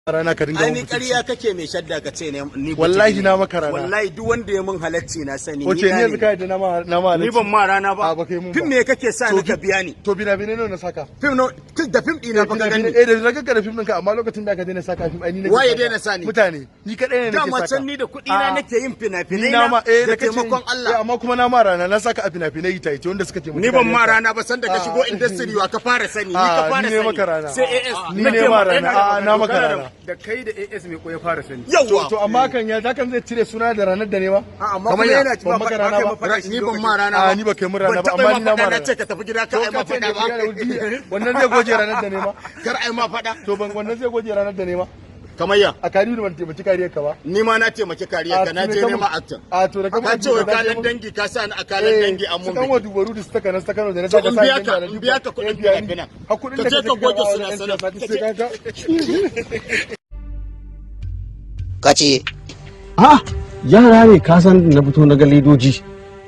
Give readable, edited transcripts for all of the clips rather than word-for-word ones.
Rana ka dinga Ai ni ƙarya kake mai shadda ka ce ne ni. Wallahi na maka rana. Wallahi duk wanda ya mun halacci na sani. Wace ni yanzu kai da na ma na ma Ni ban ma rana ba. A ba kai mun. Fim me kake sa ni ka biya ni? To bina bina ne na saka. Fim no da fim dina fa ka gani. Eh, da zaka ka da fim ɗinka, amma lokacin da ka daina saka fim ai ni nake. Waye daina sa ni? Mutane. Ni kadai ne nake saka. Dama can ni da kuɗi na nake yin fina-finai na na da taimakon Allah. Eh, amma kuma na ma rana na saka a fina-finai ita ita wanda suka taimaka. Ni ban ma rana ba, sanda ka shigo industry wa ka fara sani? Ni ka fara sani. Ni ne maka rana. Sai AS. Ni ne ma rana. A na maka rana. Da kai da AS mai koya fara sani. Yawwa. To amma kan ya kan zai cire suna da ranar da ne ba? Amma kuma yana ban maka rana ba. Ni ban ma rana ba. Ni ba kai mun rana ba, amma ni na ma rana. Ce ka tafi gida ka ai ma fada ba. Wannan zai goje ranar da ne ma. Kar ai ma fada. To ban wannan zai goje ranar da ne ma. Kamar ya? A kariyu ban taimaki kariyar ka ba. Ni ma na taimaki kariyar ka, na je nema actor. A to da ka ce wai kalan dangi ka sa ni a kalan dangi an mun. Kan wa dubaru da suka nan suka da na saka sa biya ka in biya ka kuɗin fina-finan. Ka ce ka goge suna sana. Ka ce ha yara ne ka san na fito na ga ledoji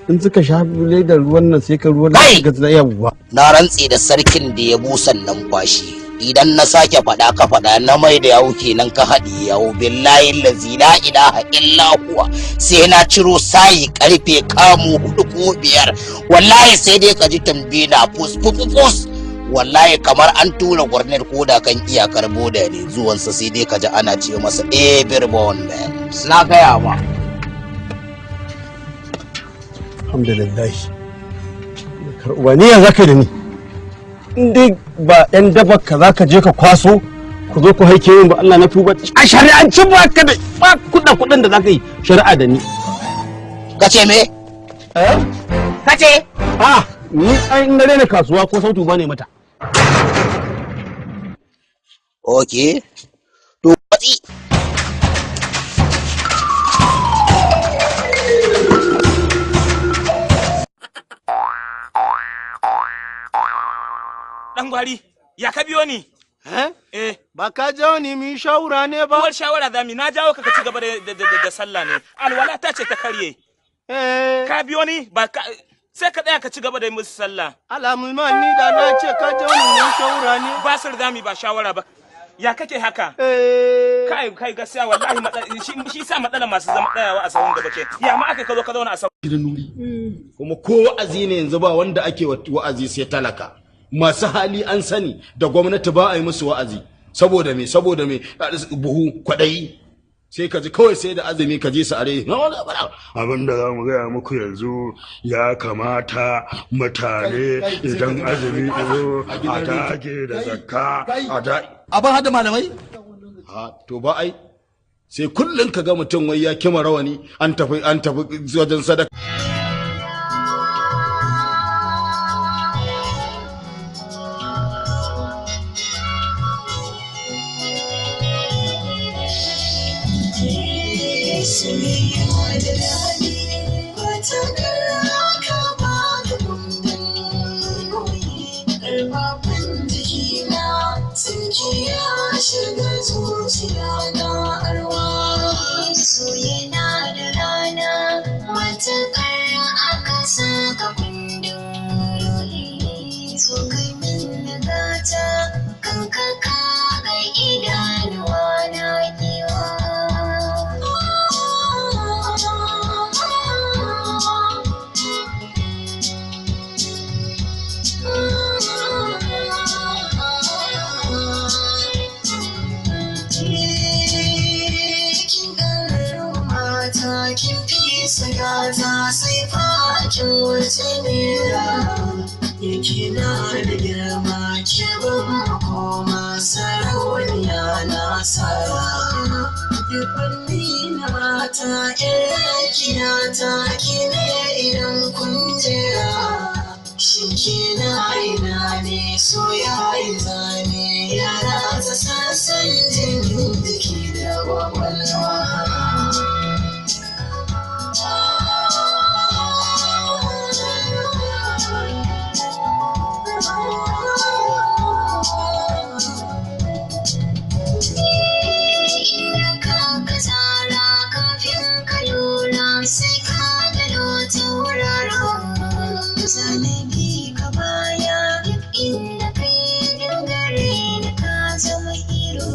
in suka sha ledar ruwan nan sai ka ruwan Kai! ga yawwa. Na rantse da sarkin da ya busan numfashi, idan na sake faɗa ka faɗa na mai da yawo kenan ka haɗi yawo, billahi lazi la ilaha illa huwa, sai na ciro sayi karfe kamu hudu ko biyar. Wallahi sai dai ka ji tambina fus fus fus. Wallahi kamar an tura gwarnar koda kan iyakar boda ne zuwansa, sai dai ka ji ana ce masa everyone man. Na gaya ma. Alhamdulillah. Karɓuwa ni ya zaka da ni in dai ba yan dabar ka zaka je ka kwaso ku zo ku haike min ba. Allah na tuba, a shari'anci ba ka da ba kuɗa kuɗin da zaka yi shari'a da ni. Ka ce me? Eh. Ka ce? A ni ai in na rena kasuwa ko sautu ba ne mata. Okay, to watsi. Dan gwari, ya ka biyo ni? Eh? Eh. Ba ka jawo ni mu yi shawara ne ba? Uwar shawara zami, na jawo ka ka ci gaba da sallah ne. Alwala ta ce ta karye. Eh. Ka biyo ni ba ka sai ka tsaya ka ci gaba da yi musu sallah. Alamun ma ni da na ce ka jawo ni mu yi shawara ne. Basir zami ba shawara ba. Ya kake haka? Eh. Kai kai, gaskiya wallahi shi sa matsala masu zama tsayawa a sahun gaba ke. Ya ma aka ka zo ka zauna a sahun. Gidan nuri. Kuma ko wa'azi ne yanzu ba wanda ake wa'azi sai talaka. Masu hali an sani da gwamnati ba a yi musu wa'azi. Saboda me? Saboda me? Buhu kwaɗayi. Sai ka ji kawai sai da azumi ka ji su are. Abin da za mu gaya muku yanzu, ya kamata mutane idan azumi izo a dage da zakka a da Abin hada malamai? Ha, to ba ai sai kullum ka ga mutum wai ya kima rawani an tafi wajen sadaka. Soyayya da daɗi, matuƙar ka ba da kundin ruhi, ƙarfafan jikina sun ya shiga zuciya na arwa. So yana da rana, matuƙar aka saka kundin ruhi, so kai min gata kanka ka ga idanuwa na kewa. Kin mata kin fi sagata, sai fakin wuce nera yake na da girma, ke ban koma sarauniya na sara dubbanni na mata ƴan ta ki ne idan kun jera. Shin kina ina ne? So ya yi zane yara ta sassan jinin jiki da kwakwalwa. Ka tsara kafin ka lura, sai ka gano tauraro. Zanabi ka baya duk inda kai dogare da ka zama hero.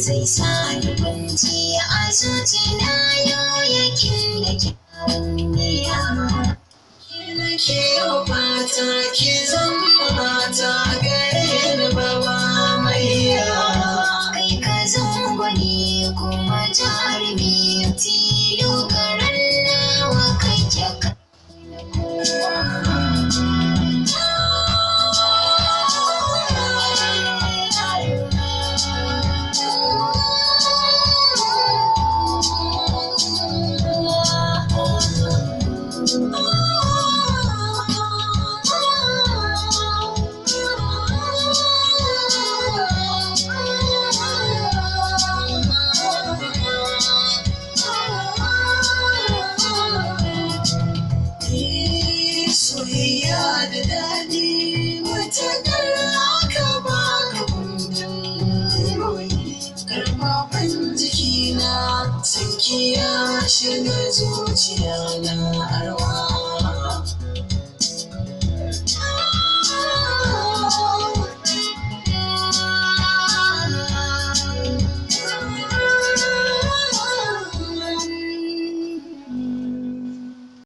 Zai sa ni kunci a zuci na yau yake da kyawun niyya. Ke fata ki zama mata gare ni baba mai. Kai ka zama gwani kuma jarumi tilo garan nawa kake ka. Soyayya da daɗi matuƙar aka baka kundin ruhi, karfafan jikina sanki ya shiga zuciya na arwa.